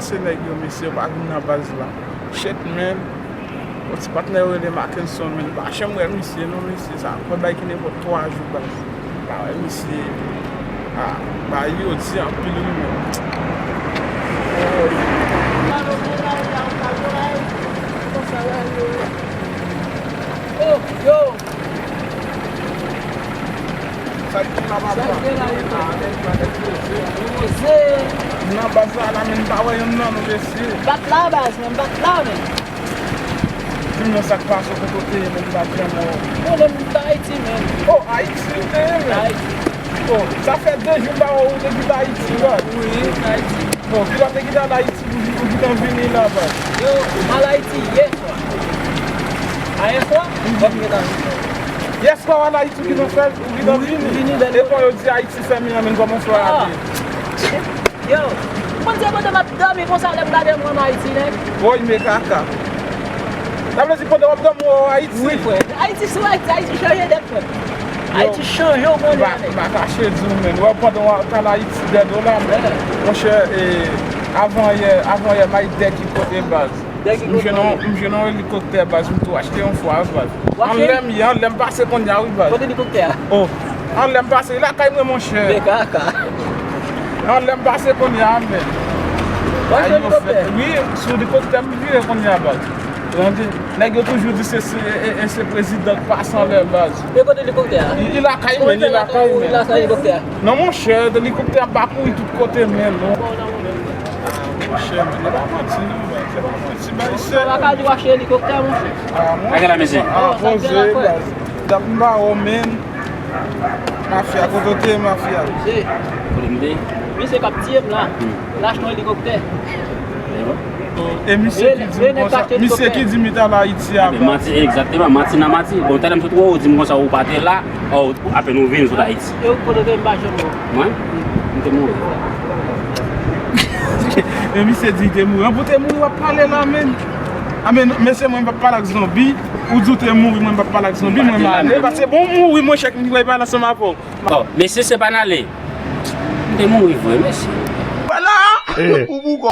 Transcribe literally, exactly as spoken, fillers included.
Se nèg yo, mesye, yo pa vin nan baz la. Shit, man. Yon ti patnè yo rele Mackenson, men m pa janm wè misye non, mesye, sa fè bay ki nenpòt twa jou, baz. M pa wè misye. Ah, bay yo di anpil wi, men. Oh, yo! Sa k gen la, papa? Sa k gen la, yo? Poze. Nan baz la, la, men m pa wè youn nan nou, mesye. Bat la, baz, men bat la, men. Di m non, sa k pase, kote w te ye, men m pa t janm wè w. Mwen menm, m t Ayiti, men. Oh, Ayiti ou te ye, men? Ayiti. Oh, sa fè de jou m pa wè w, ou te kite Ayiti, baz. Wi, m t Ayiti. Oh, kilè w te kite al Ayiti pou ou gentan vini la, baz? Yo, m al Ayiti yè swa. Ayè swa, m gentan vini. Yè swa w al Ayiti, ou gentan fè, ou gentan vini? Wi, m vini lè. E bon, yo di Ayiti fèmen an, men kòman fè w ale? Yo, ou konn se kote m ap dòmi konsa lè m gade mwen ann Ayiti, nèg? Woy, men kaka. Sa vle di pandan w ap dòmi, w Ayiti? Wi, frè. Ayiti sou Ayiti, Ayiti chanje nèt, frè. Yo, Ayiti chanje, w konnen, nèg. M pa kache di w, men. Wè, pandan w al Ayiti, dèd w la, men. Monchè, e, avan yè, avan yè, m al Dèki kote baz. M jwenn yon, m jwenn yon elikoptè, baz, m tou achte yon fwa, baz. Anlè m ye, anlè m pase kounye a, wi, baz. Kote elikoptè a? Oh, anlè m pase, lakay mwen, monchè. Men kaka. Anlè m pase kounye a, men. W achte elikoptè? Wi, sou elikoptè m vire kounye a, baz. Tande, nèg yo toujou di se, se, e, e, se prezidan k pase anlè, baz. E kote elikoptè a? Li, li lakay mwen, li lakay mwen. Lakay elikoptè a. Non, monchè, elikoptè ap kouri tout kote, men, non. Ah, monchè, men, e pa manti, non, men, se pa manti, bay, se. Sa pa ka di w achte elikoptè, monchè. Ah, monchè. Bagay la, mesye. Ah, oh, sa poze, baz. Dat m pa wè w, men. Mafya, kote w te ye, mafya? Mesye. Kote m te ye? Misye k ap tiye m la. Hmm. L achte yon elikoptè. E misye ki di m konsa, misye ki di m li t al Ayiti a, baz. Manti, egzakteman, manti nan manti. Bon, talè m sot wè w, ou di m konsa ou pa te la, ò, apèn ou vin sot Ayiti. E ou kote w te, m pa janm wè w. Mwen? M te mouri. E misye di li te mouri. An pou te mouri, w ap pale la, men. A, men, mesye, mwen m p ap pale ak zonbi. Ou di w te mouri, mwen m p ap pale ak zonbi, mwen m ale. Paske bon, mouri, monchè, m vle pale ansanm avè w. Bon, mesye, se pa n ale. M te mouri vre, mesye. Vwala! Ou boukò.